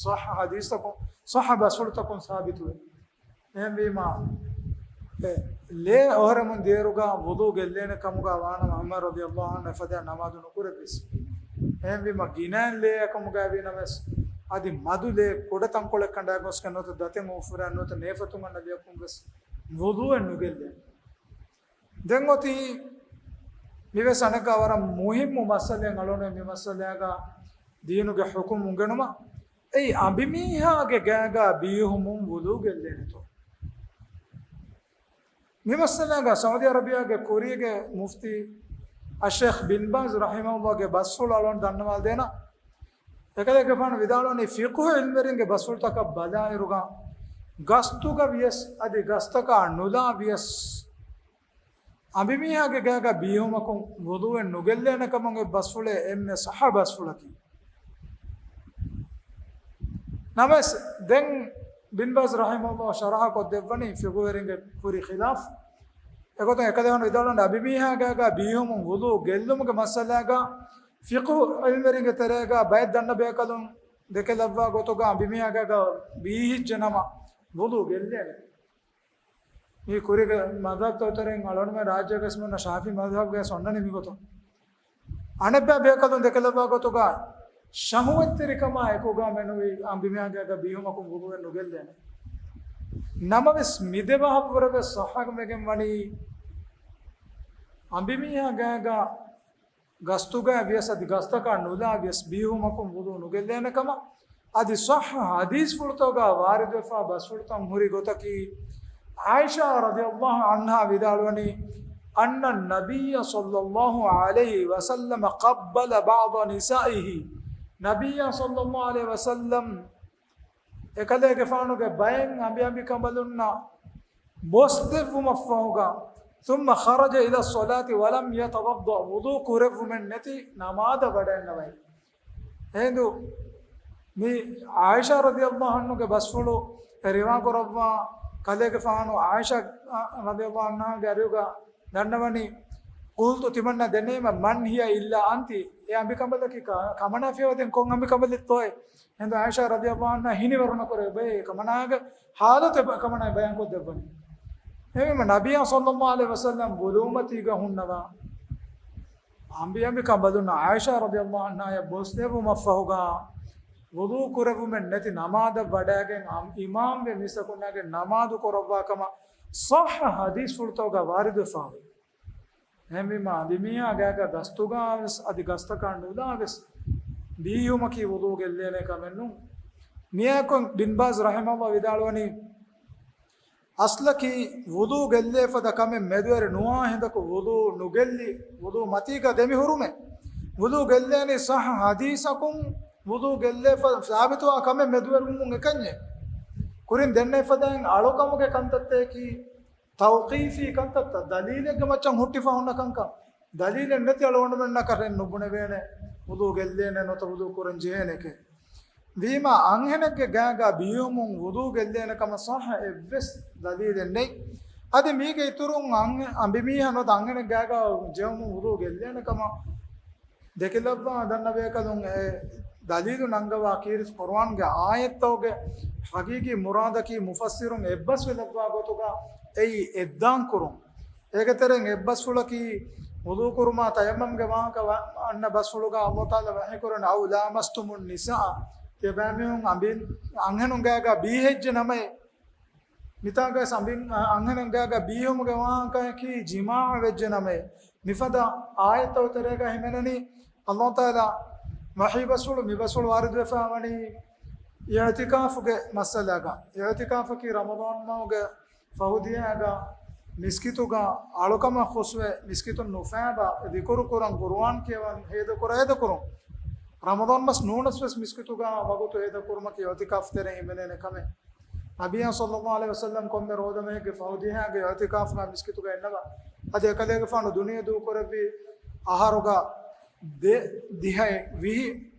ޞައްޙަ ޙަދީޘްތަކުން، ޞައްޙަ ބަސްފުޅުތަކުން ސާބިތުވޭ. އެހެންވީމާ، އެ ލޭ އޮހޮރެމުން ދިޔައިރުގަ ވުޟޫ ގެއްލޭނެ ކަމުގަ ވާނަމަ، ޢުމަރު ރަޟިޔަﷲ ޢަންހު އެފަދައިން ނަމާދު ނުކުރެއްވިސް. އެހެންވީމަ، ގިނައިން ލޭ އެކަމުގައިވީ ނަމަވެސް، އަދި މަދު ލޭ ކުޑަ ތަންކޮޅެއް ކަނޑާ ގޮސްގެން ނުވަތަ ދަތިން އުފުރާ ނުވަތަ ނޭފަތުން އަންނަ ލެޔަކުން ވެސް ވުޟޫއެއް ނުގެއްލޭނެ. ދެން އޮތީ މިވެސް އަނެއްގަ ވަރަށް މުހިއްމު މައްސަލައެއް އަޅުގަނޑު މި މައްސަލައިގަ ދީނުގެ ޙުކުމް އުނގެނުމަށް. އެއީ އަނބިމީހާގެ ގާގަ ބީހުމުން ވުޟޫ ގެއްލޭނެތޯ؟ މި މައްސަލައިގަ ސައުދީ އަރަބިޔާގެ ކުރީގެ މުފްތީ އައްޝޭޚް ބިން ބާޒް ރަޙިމަހުﷲގެ ބަސްފުޅު އަޅުގަނޑު ދަންނަވާލަދޭނަން. އެކަލޭގެފާނު ވިދާޅުވަނީ، ފިޤުހު ޢިލްމުވެރިންގެ ބަސްފުޅުތަކަށް ބަލާއިރުގަ، ގަސްތުގަ ވިޔަސް އަދި ގަސްތަކާ ނުލާ ވިޔަސް، އަނބިމީހާގެ ގާގަ ބީހުމަކުން ވުޟޫއެއް ނުގެއްލޭނެ ކަމުގެ ބަސްފުޅޭ އެންމެ ޞައްޙަ ބަސްފުޅަކީ. ނަމަވެސް، ދެން ބިން ބާޒް ރަޙިމަހުﷲ ޝަރަޙަ ކޮށްދެއްވަނީ ފިޤުހުވެރިންގެ ކުރި ޚިލާފް. އެގޮތުން އެކަލޭގެފާނު ވިދާޅުވަނީ، އަނބިމީހާ ގާގަ ބީހުމުން ވުޟޫ ގެއްލުމުގެ މައްސަލާގަ ފިޤުހު ޢިލްމުވެރިންގެ ތެރޭގަ ބައެއް ދަންނަ ބޭކަލުން ދެކެލައްވާ ގޮތުގަ އަނބިމީހާ ގާގަ ބީހިއްޖެ ނަމަ ވުޟޫ ގެއްލޭނެ. މި ކުރީގެ މަޛްހަބްތައް ތެރެއިން އަޅުގަނޑުމެން ރާއްޖޭގަސް މި އޮންނަ ޝާފިޢީ މަޛްހަބްގަސް އޮންނަނީ މިގޮތަށް. އަނެއްބައި ބޭކަލުން ދެކެލައްވާ ގޮތުގަ ޝަހުވަތްތެރިކަމާ އެކުގަ މެނުވީ އަނބިމީހާގެ ބީހުމަކުން ވުޟޫއެއް ނުގެއްލޭނެ. ނަމަވެސް މި ދެ ބަހަށްވުރެވެސް ޞައްޙަވެގެން ވަނީ އަނބިމީހާ ގާގަ ގަސްތުގައި ވިޔަސް އަދި ގަސްތަކާ ނުލާ ވިޔަސް ބީހުމަކުން ވުޟޫ ނުގެއްލޭނެ ކަމަށް. އަދި ޞައްޙަ ޙަދީޘްފުޅުތަކުގަ ވާރިދުވެފާ ބަސްފުޅުތައް ހުރި ގޮތަކީ، ޢާއިޝާ ރަޟިޔަﷲ ޢަންހާ ވިދާޅުވަނީ، أن النبي صلى الله عليه وسلم قبل بعض نسائه، ނަބިއްޔާ ޞައްލަﷲ ޢަލައިހި ވަސައްލަމް އެކަލޭގެފާނުގެ ބައެއް އަނބިއަނބިކަނބަލުންނަށް ބޮސްދެއްވުމަށްފަހުގަ، ثم خرج إلى الصلاة ولم يتوضأ، ވުޟޫ ކުރެއްވުމެއް ނެތި ނަމާދަށް ވަޑައިގަންނަވައި. އެހިނދު މި ޢާއިޝާ ރަޟިޔަﷲ ޢަންހުގެ ބަސްފުޅު އެ ރިވާ ކުރައްވާ ކަލޭގެފާނު ޢާއިޝާ ރަޟިޔަﷲ ޢަންހާގެ އަރިހުގަ ދަންނަވަނީ، قلت، ތިމަންނަ ދެންނެވީމަ، من هي إلا أنت؟ އެ އަނބިކަނބަލަކީ ކަ-، ކަމަނާ ފިޔަވަދެން ކޮން އަނބިކަނބަލެއްތޯއޭ؟ އެހިނދު ޢާއިޝާ ރަޟިޔަﷲ ޢަންހާ ހިނިވަރުނަކުރެވޭ ކަމަނާގެ ޙާލަތު ކަމަނާ ބަޔާންކޮށްދެއްވަނީ. އެހެންވީމަ، ނަބިއްޔާ ޞައްލަﷲ ޢަލައިހި ވަސައްލަމް ވުޟޫމަތީގަ ހުންނަވާ އަނބިއަނބިކަނބަލުން ޢާއިޝާ ރަޟިޔަﷲ ޢަންހާޔަށް ބޮސްދެއްވުމަށްފަހުގަ، ވުޟޫ ކުރެއްވުމެއް ނެތި ނަމާދަށް ވަޑައިގެން އަމް-، އިމާމްވެ މީސްތަކުންނާގެ ނަމާދު ކުރައްވާ ކަމަށް ޞައްޙަ ޙަދީޘްފުޅުތަކުގަ ވާރިދުވެފާވޭ. އެހެންވީމާ، އަނބިމީހާ ގާގަ ގަސްތުގަ ވެސް އަދި ގަސްތަކާ ނުލާ ވެސް ބީހުމަކީ ވުޟޫ ގެއްލޭނެ ކަމެއް ނޫން. މިއާއެކު ބިން ބާޒް ރަޙިމަހުﷲ ވިދާޅުވަނީ، އަސްލަކީ ވުޟޫ ގެއްލޭ ފަދަ ކަމެއް މެދުވެރި ނުވާ ހިނދަކު ވުޟޫ ނުގެއްލި، ވުޟޫ މަތީގަ ދެމި ހުރުމެއް. ވުޟޫ ގެއްލޭނީ ޞައްޙަ ޙަދީޘަކުން ވުޟޫ ގެއްލޭ ފަ-، ސާބިތުވާ ކަމެއް މެދުވެރިވުމުން އެކަންޏެއް. ކުރިން ދެންނެވި ފަދައިން އަޅުކަމުގެ ކަންތައްތަކަކީ ތައުޤީފީ ކަންތައްތައް، ދަލީލެއްގެ މައްޗަށް ހުއްޓިފަ ހުންނަ ކަންކަން. ދަލީލެއް ނެތި އަޅުގަނޑުމެންނަކަށް ނުބުނެވޭނެ ވުޟޫ ގެއްލޭނެ ނުވަތަ ވުޟޫ ކުރަން ޖެހޭނެކޭ. ވީމާ، އަންހެނެއްގެ ގާގަ ބީހުމުން ވުޟޫ ގެއްލޭނެ ކަމަށް ޞައްޙަ އެއްވެސް ދަލީލެއް ނެތް. އަދި މީގެ އިތުރުން އަން-، އަނބިމީހާ ނުވަތަ އަންހެނެއް ގާގަ ޖެހުމުން ވުޟޫ ގެއްލޭނެ ކަމަށް ދެކިލައްވާ ދަންނަ ބޭކަލުން އެ ދަލީލު ނަންގަވާ ކީރިތި ޤުރުއާންގެ އާޔަތްތަކުގެ ޙަޤީޤީ މުރާދަކީ މުފައްސިރުން އެއްބަސްވެލައްވާ ގޮތުގަ އެއީ އެއްދާން ކުރުން. އޭގެ ތެރެއިން އެއްބަސްފުޅަކީ ވުޟޫ ކުރުމާ ތަޔައްމަމްގެ ވާހަކަ ވަ-، އަންނަ ބަސްފުޅުގަ ﷲ ތަޢާލާ ވަޙީކުރަން، أو لامستم النساء، ތިޔަބައިމީހުން އަނބިން އަންހެނުން ގާގަ ބީހެއްޖެ ނަމައޭ. މިތާގަސް އަނބިން އަންހެނުން ގާގަ ބީހުމުގެ ވާހަކަޔަކީ ޖިމާޢަ ވެއްޖެ ނަމައޭ. މިފަދަ އާޔަތްތައް ތެރޭގަ ހިމެނެނީ ﷲ ތަޢާލާ ވަޙީ ބަސްފުޅު، މި ބަސްފުޅު ވާރިދުވެފަ ވަނީ އިޢުތިކާފުގެ މައްސަލާގަ. އިޢުތިކާފަކީ ރަމަޟާން މަހުގެ ފަހު ދިޔައިގަ މިސްކިތުގަ އަޅުކަމަށް ޚުޞްވެ މިސްކިތުން ނުފޭބާ ޛިކުރު ކުރަން، ޤުރުއާން ކިޔަވަން، ހޭދަކުރަން، ހޭދަކުރުން. ރަމަޟާން މަސް ނޫނަސް ވެސް މިސްކިތުގަ ވަގުތު އެދަކުރުމަކީ އިޢުތިކާފް ތެރެއިން ހިމެނޭނެ ކަމެއް. ނަބިއްޔާ ޞައްލައްލާހު ޢަލައިހި ވަސައްލަމް ކޮންމެ ރޯދަމަހެއްގެ ފަހު ދިހައިގެ އިޢުތިކާފްގަ މިސްކިތުގަ އިންނަވާ. އަދި އެކަލޭގެފާނު ދުނިޔެ ދޫކުރެއްވި އަހަރުގަ ދެ ދިހައެއް ވިހި،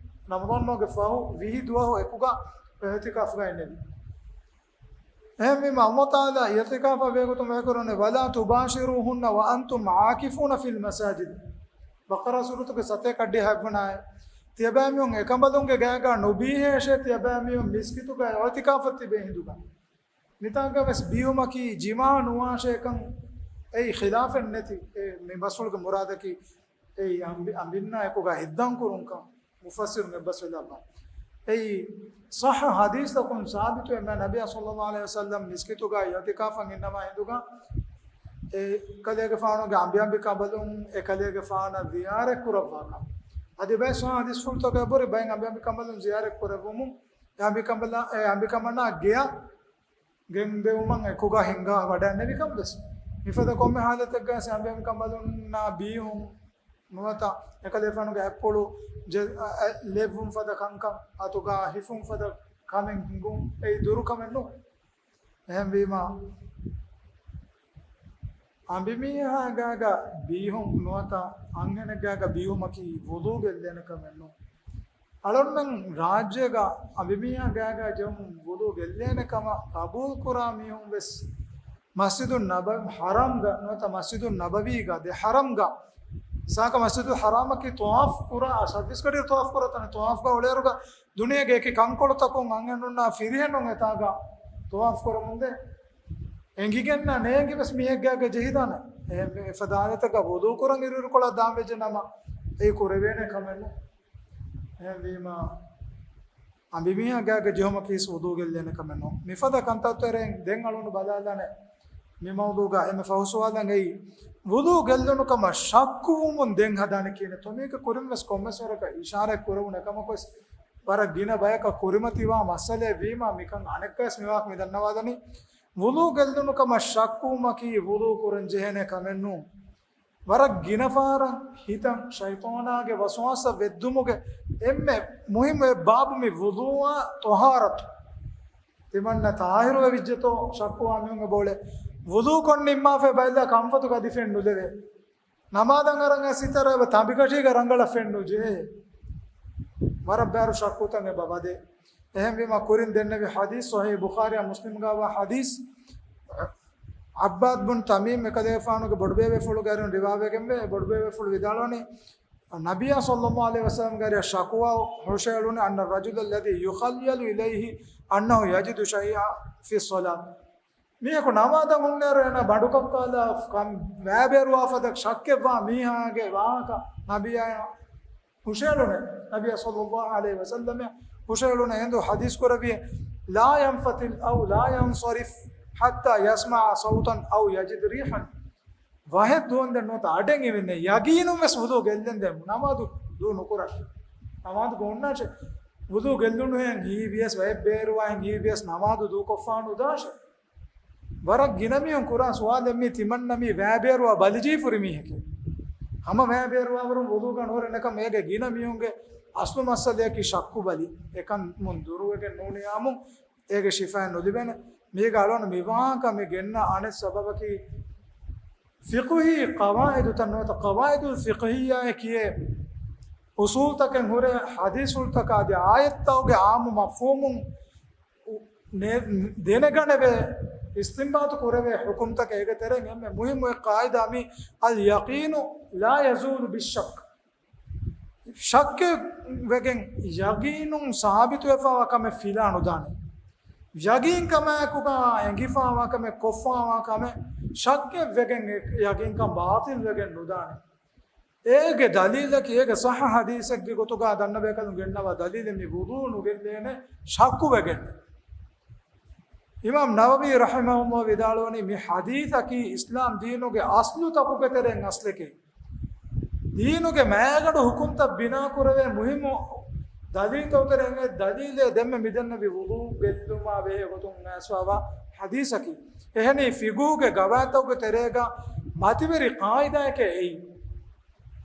ރަމަޟާން މަހުގެ ފަހު ވިހި ދުވަހު އެކުގަ އިޢުތިކާފްގަ އިންނެވި. އެހެންވީމަ، ﷲ ތަޢާލާ އިޢުތިކާފަށް ބެހޭގޮތުން ވަޙީކުރަނީ، "ولا تباشروهن وأنتم عاكفون في المساجد." ބަޤަރާ ސޫރަތުގެ ސަތޭކަ އައްޑިހަ ހަތްވަނަ އާޔަތް. ތިޔަބައިމީހުން އެކަނބަލުންގެ ގާގަ ނުބީހޭށޭ، ތިޔަބައިމީހުން މިސްކިތުގަ އިޢުތިކާފަށް ތިބޭ ހިނދުގަ. މިތާގަ ވެސް ބީހުމަކީ ޖިމާޢަ ނުވާށޭކަން އެއީ ޚިލާފެއް ނެތި. އެ މި ބަސްފުޅުގެ މުރާދަކީ އެއީ އަނބި-، އަނބިންނާ އެކުގަ ހިތްދަން ކުރުންކަން. މުފައްސިރުން އެއްބަސްވެލައްވާ. އެއީ ޞައްޙަ ޙަދީޘްތަކުން ސާބިތުވެ، ނަބިއްޔާ ޞައްލައްލާހު ޢަލައިހި ވަސައްލަމް މިސްކިތުގަ އިޢުތިކާފަށް އިންނަވާ ހިނދުގަ، އެކަލޭގެފާނުގެ އަނބިއަނބި ކަނބަލުން އެކަލޭގެފާނަށް ޒިޔާރަތް ކުރައްވާކަން. އަދި ބައެއް ޞައްޙަ ޙަދީޘްފުޅުތަކުގައި ބުރި ބައެއް އަނބިއަނބި ކަނބަލުން ޒިޔާރަތް ކުރެއްވުމުން، އެ އަނބި ކަނބަލާ، އެ އަނބި ކަނބަނާ ގެޔަށް ގެންދެވުމަށް އެކުގަ ހިނގާ ވަޑައިގެންނެވިކަން ވެސް. މިފަދަ ކޮންމެ ޙާލަތެއްގަ ވެސް އަނބިއަނބި ކަނބަލުންނާ ބީހުން ނުވަތަ އެކަލޭފާނުގެ އަތްޕުޅު ޖެ-، އަ، އަ، ލެއްވުން ފަދަ ކަންކަން އަތުގަ ހިފުން ފަދަ ކަމެއް ހިނގުން އެއީ ދުރުކަމެއް ނޫން. އެހެންވީމަ، އަނބިމީހާ ގާގަ ބީހުން ނުވަތަ އަންހެނެއް ގާގަ ބީހުމަކީ ވުޟޫ ގެއްލޭނެ ކަމެއް ނޫން. އަޅުންމެން ރާއްޖޭގަ އަނބިމީހާ ގާގަ ޖެހުމުން ވުޟޫ ގެއްލޭނެ ކަމަށް ޤަބޫލު ކުރާ މީހުން ވެސް މަސްޖިދު ނަބަވީ ޙަރަމްގަ ނުވަތަ މަސްޖިދު ނަބަވީގަ ދެ ޙަރަމްގަ ސާކަ މަސްޖިދު ޙަރާމަކީ ޠަވާފު ކުރާ ސައްވީސް ގަޑި ޠަވާފު ކުރާ ތަނެއް. ޠަވާފުގަ އުޅޭއިރުގަ ދުނިޔޭގެ އެކި ކަންކޮޅުތަކުން އަންހެނުންނާ ފިރިހެނުން އެތާގަ ޠަވާފު ކުރަމުންދޭ. އެނގިގެންނާ ނޭނގި ވެސް މީހެއްގާގެ ޖެހިދާނެ. އެ، އެ ފަދަ ޙާލަތަކަށް ވުޟޫ ކުރަން އިރުއިރުކޮޅަށް ދާން ވެއްޖެ ނަމަ، އެ ކުރެވޭނެ ކަމެއް ނޫން. އެހެންވީމަ، އަނބިމީހާ ގާގަ ޖެހުމަކީ ވުޟޫ ގެއްލޭނެ ކަމެއް ނޫން. މިފަދަ ކަންތައްތެރެއިން ދެން އަޅުން ބަލާލާނެ މި މައުޟޫގަ އެންމެ ފަހު ސުވާލަށް އެއީ، ވުޟޫ ގެއްލުނު ކަމަށް ޝައްކު ވުމުން ދެން ހަދާނެ ކިހިނެއްތޯ؟ މީގެ ކުރިން ވެސް ކޮންމެސް ވަރަކަށް އިޝާރާތް ކުރެވުނު އެކަމަކު ވެސް ވަރަށް ގިނަ ބަޔަކަށް ކުރިމަތިވާ މައްސަލައެއް ވީމަ، މިކަން އަނެއްކާވެސް މިވާހަކަ މި ދަންނަވާލަނީ. ވުޟޫ ގެއްލުނު ކަމަށް ޝައްކުވުމަކީ ވުޟޫ ކުރަން ޖެހޭނެ ކަމެއް ނޫން. ވަރަށް ގިނަ ފަހަރަށް ހިތަށް ޝައިޠާނާގެ ވަސްވާސް ވެއްދުމުގެ އެންމެ މުހިއްމު އެއް ބާބު މި ވުޟޫއާ ޠަހާރަތު. ތިމަންނަ ޠާހިރު ވެވިއްޖެތޯ ޝައްކުވާ މީހުން އެބައުޅޭ. ވުޟޫ ކޮށް ނިންމާފައި ބައިލާ ކަންފަތުގަ އަދި ފެން ނުލެވޭ. ނަމާދަށް އަރަން އައިސް ހިތަރަ އެބަ ތަނބިކަށީގަ ރަނގަޅަށް ފެން ނުޖެހޭ. ވަރަށް ބާރު ޝައްކުތައް އެބަ ވަދޭ. އެހެންވީމަ ކުރިން ދެންނެވި ޙަދީޘް ޞަޙީޙު ބުޚާރީއާ މުސްލިމްގައިވާ ޙަދީޘް، ޢައްބާދު ބުން ތަމީމް އެކަލޭފާނުގެ ބޮޑުބޭބޭފުޅުގެ އަރިހުން ރިވާވެގެންވޭ. ބޮޑުބޭބޭފުޅު ވިދާޅުވަނީ، ނަބިއްޔާ ޞައްލައްލާހު ޢަލައިހި ވަސައްލަމްގެ އަރިހަށް ޝަކުވާ ހުށައެޅުނު، أن الرجل الذي يخيل إليه أنه يجد شيئا في الصلاة. މީހަކު ނަމާދަށް ހުންނައިރު އޭނާ ބަނޑުކަން ކާލާ ކަން ވައިބޭރުވާ ފަދަ ޝައްކެއްވާ މީހާގެ ވާހަކަ ނަބިއްޔާ ހުށައެޅުނެ. ނަބިއްޔާ ޞައްލައްލާހު ޢަލައިހި ވަސައްލަމަށް ހުށައެޅުނެ އެނދު ޙަދީޘް ކުރެއްވި، لا ينفتل أو لا ينصرف حتى يسمع صوتا أو يجد ريحا. ވަހެއް ދުވަންދެން ނުވަތަ އަޑެއް އިވެންޏާ ޔަގީނުން ވެސް ވުޟޫ ގެއްލެންދޭ، ނަމާދު ދޫ ނުކުރަން. ނަމާދުގަ އޮންނާށޭ. ވުޟޫ ގެއްލުނުހެން ހީވިޔަސް، ވައެއް ބޭރުވާހެން ހީވިޔަސް ނަމާދު ދޫކޮށްފާ ނުދާށޭ. ވަރަށް ގިނަ މީހުން ކުރާ ސުވާލެއް މީ، ތިމަންނަ މީ ވައިބޭރުވާ ބަލިޖެހިފުރި މީހެކޭ. ހަމަ ވައިބޭރުވާވަރުން ވުޟޫގަ ނުހުރެ ނަކަމަ އޭގެ ގިނަ މީހުންގެ އަސްލު މައްސަލަޔަކީ ޝައްކު ބަލި. އެކަމުން ދުރުވެގެން ނޫނިޔާމުން އޭގެ ޝިފާއެއް ނުލިބޭނެ. މީގަ އަޅުގަނޑު މިވާހަކަ މި ގެންނަ އަނެއް ސަބަބަކީ، ފިޤުހީ ޤަވާއިދުތައް ނުވަތަ ޤަވާއިދުލް ފިޤްހިއްޔާއޭ ކިޔޭ އުޞޫލްތަކެއް ހުރޭ ޙަދީޘްފުޅުތަކާ އަދި އާޔަތްތަކުގެ އާއްމު މަފްހޫމުން ނެ-، ދެނެގަނެވޭ، އިސްތިންބާޠު ކުރެވޭ ޙުކުމްތަކެއް. އޭގެ ތެރެއިން އެންމެ މުހިއްމު އެއް ޤާއިދާ މީ، اليقين لا يزول بالشك. ޝައްކެއް ވެގެން ޔަގީނުން ސާބިތުވެފައިވާ ކަމެއް ފިލާ ނުދާނެ. ޔަގީން ކަމާއެކުގަ އެނގިފައިވާ ކަމެއް، ކޮށްފައިވާ ކަމެއް ޝައްކެއް ވެގެން އެ ޔަގީންކަން ބާޠިލް ވެގެން ނުދާނެ. އޭގެ ދަލީލަކީ، އޭގެ ޞައްޙަ ޙަދީޘެއްގެ ގޮތުގަ ދަންނަބޭކަލުން ގެންނަވާ ދަލީލެއް މި ވުޟޫ ނުގެއްލޭނެ ޝައްކު ވެގެން. އިމާމް ނަވަވީ ރަޙިމަހުﷲ ވިދާޅުވަނީ، މި ޙަދީޘަކީ އިސްލާމް ދީނުގެ އަސްލުތަކުގެ ތެރެއިން އަސްލެކޭ. ދީނުގެ މައިގަނޑު ޙުކުމްތައް ބިނާކުރެވޭ މުހިއްމު ދަލީލްތަކުގެ ތެރެއިން އެއް ދަލީލެއް ދެންމެ މިދެންނެވި ވުޟޫ ގެއްލުމާ ބެހޭ ގޮތުން އައިސްފައިވާ ޙަދީޘަކީ. އެހެނީ ފިޤުހުގެ ގަވާއިދުތަކުގެ ތެރޭގަ މަތިވެރި ޤާއިދާއެކޭ އެއީ.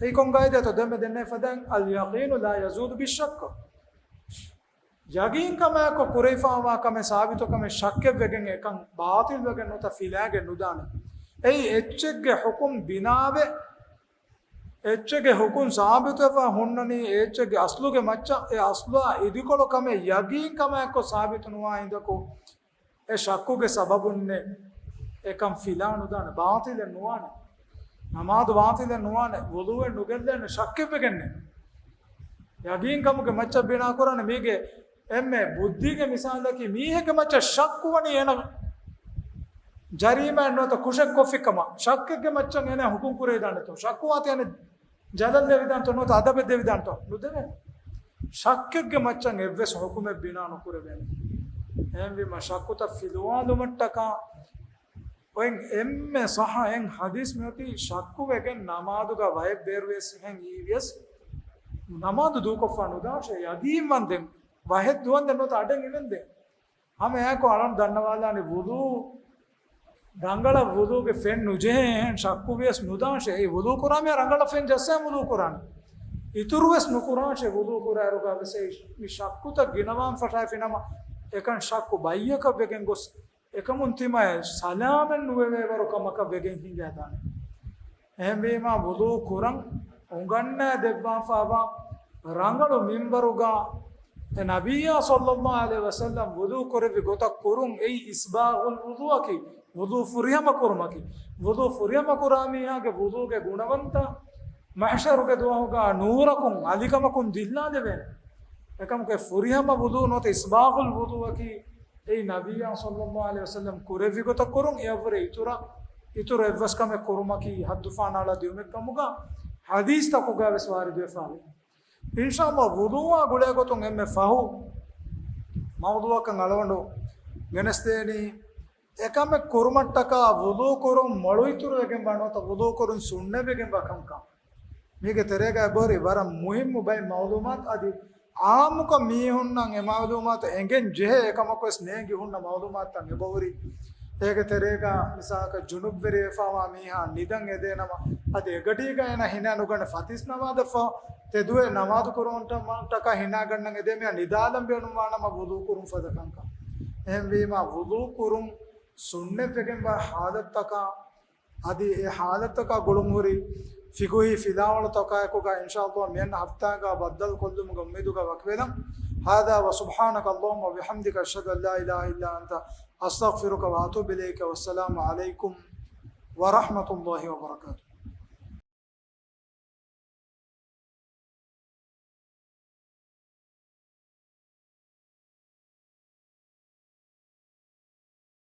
އެއީ ކޮން ގައިދޭތޯ؟ ދެންމެ ދެންނެވި ފަދައިން، اليقين لا يزول بالشك. ޔަގީންކަމާއެކު ކުރެވިފާވާ ކަމެއް ސާބިތުކަމެއް ޝައްކެއްވެގެން އެކަން ބާޠިލްވެގެން ނުވަތަ ފިލާގެން ނުދާނެ. އެއީ އެއްޗެއްގެ ޙުކުމް ބިނާވެ، އެއްޗެއްގެ ޙުކުމް ސާބިތުވެފަ ހުންނަނީ އެ އެއްޗެއްގެ އަސްލުގެ މައްޗަށް، އެ އަސްލާ އިދިކޮޅު ކަމެއް ޔަގީންކަމާއެކު ސާބިތު ނުވާ ހިނދަކު، އެ ޝައްކުގެ ސަބަބުންނެއް އެކަން ފިލާ ނުދާނެ، ބާޠިލެއް ނުވާނެ، ނަމާދު ބާޠިލެއް ނުވާނެ، ވުޟޫއެއް ނުގެއްލޭނެ ޝައްކެއްވެގެންނެއް. ޔަގީންކަމުގެ މައްޗަށް ބިނާކުރާނެ. މީގެ އެންމެ ބުއްދީގެ މިސާލަކީ، މީހެއްގެ މައްޗަށް ޝައްކު ވަނީ އޭނަ ޖަރީމާއެއް ނުވަތަ ކުށެއް ކޮށްފި ކަމަށް. ޝައްކެއްގެ މައްޗަށް އޭނަ ޙުކުމް ކުރެވިދާނެތޯ؟ ޝައްކު ވާތީ އޭނަ ޖަލަށް ދެވިދާނެތޯ ނުވަތަ އަދަބެއް ދެވިދާނެތޯ؟ ނުދެވޭނެ. ޝައްކެއްގެ މައްޗަށް އެއްވެސް ޙުކުމެއް ބިނާ ނުކުރެވޭނެ. އެހެންވީމަ ޝައްކުތައް ފިލުވާލުމަށްޓަކާ އޮތް އެންމެ ޞައްޙަ އެއް ޙަދީޘް މިއޮތީ، ޝައްކުވެގެން ނަމާދުގަ ވައެއް ބޭރުވެސް އެހެން އީވިޔަސް ނަމާދު ދޫކޮށްފާ ނުދާށޭ. ޔަގީންވަންދެން ވަހެއް ދުވަންދެން ނުވަތަ އަޑެއް އިވެންދެން. ހަމަ އެއާއެކު އަޅަން ދަންނަވާލާނީ ވުޟޫ ރަނގަޅަށް ވުޟޫގެ ފެން ނުޖެހޭ އެހެން ޝައްކުވިޔަސް ނުދާށޭ. އެއީ ވުޟޫ ކުރާ މީހާ ރަނގަޅަށް ފެން ޖައްސާ ވުޟޫ ކުރާނެ. އިތުރުވެސް ނުކުރާށޭ ވުޟޫ ކުރާއިރުގަ ވެސް. އެއީ މި ޝައްކުތައް ގިނަވާން ފަށާފި ނަމަ، އެކަން ޝައްކު ބައްޔަކަށް ވެގެން ގޮސް، އެކަމުން ތިމާޔަށް ސަލާމަތް ނުވެވޭވަރު ކަމަކަށް ވެގެން ހިނގާދާނެ. އެހެންވީމާ ވުޟޫ ކުރަން އުނގަންނާ ދެއްވާފާވާ ރަނގަޅު މިންވަރުގަ އެ ނަބިއްޔާ ޞައްލައްލާހު ޢަލައިހި ވަސައްލަމް ވުޟޫ ކުރެއްވި ގޮތަށް ކުރުން. އެއީ އިސްބާޣުލް ވުޟޫއަކީ، ވުޟޫ ފުރިހަމަ ކުރުމަކީ. ވުޟޫ ފުރިހަމަ ކުރާ މީހާގެ ވުޟޫގެ ގުނަވަންތައް މަޙްޝަރުގެ ދުވަހުގަ ނޫރަކުން އަލިކަމަކުން ދިއްލާލެވޭނެ. އެކަމަކު އެ ފުރިހަމަ ވުޟޫ ނުވަތަ އިސްބާޣުލް ވުޟޫއަކީ، އެއީ ނަބިއްޔާ ޞައްލައްލާހު ޢަލައިހި ވަސައްލަމް ކުރެއްވި ގޮތަށް ކުރުން. އެއަށްވުރެ އިތުރަށް، އިތުރު އެއްވެސް ކަމެއް ކުރުމަކީ ހައްދު ފަނާޅާ ދިއުމެއް ކަމުގަ ޙަދީޘްތަކުގަ ވެސް ވާރިދުވެފާވޭ. އިންޝާﷲ، ވުޟޫއާ ގުޅޭގޮތުން އެންމެ ފަހު މައުޟޫޢަކަށް އަޅުގަނޑު ގެނެސްދޭނީ، އެކަމެއް ކުރުމަށްޓަކާ ވުޟޫ ކުރުން މޮޅު އިތުރުވެގެންވާ ނުވަތަ ވުޟޫ ކުރުން ސުންނަތްވެގެންވާ ކަންކަން. މީގެ ތެރޭގަ އެބަހުރި ވަރަށް މުހިއްމު ބައެއް މައުލޫމާތު. އަދި އާއްމުކޮށް މީހުންނަށް އެ މައުލޫމާތު އެނގެން ޖެހޭ، އެކަމަކުވެސް ނޭނގި ހުންނަ މައުލޫމާތުތައް އެބަހުރި. އޭގެ ތެރޭގަ މިސާލަކަށް ޖުނުބްވެރިވެފާވާ މީހާ ނިދަން އެދޭނަމަ، އަދި އެގަޑީގަ އޭނަ ހިނާ ނުގަނެ ފަތިސް ނަމާދަށްފަހު ތެދުވެ ނަމާދު ކުރުމަށްޓަކާ ހިނާގަންނަން އެދޭ މީހާ ނިދާލަން ބޭނުންވާނަމަ ވުޟޫ ކުރުން ފަދަ ކަންކަން. އެހެންވީމާ ވުޟޫ ކުރުން ސުންނަތްވެގެންވާ ޙާލަތުތަކާ، އަދި އެ ޙާލަތުތަކާ ގުޅުންހުރި ފިޤުހީ ފިލާވަޅުތަކާއެކުގަ އިންޝާﷲ މިއަންނަ ހަފްތާގަ ބައްދަލުކޮށްލުމުގެ އުއްމީދުގަ ވަކިވެލަން. هذا وسبحانك اللهم وبحمدك أشهد أن لا إله إلا أنت أستغفرك وأتوب إليك والسلام عليكم ورحمة الله وبركاته.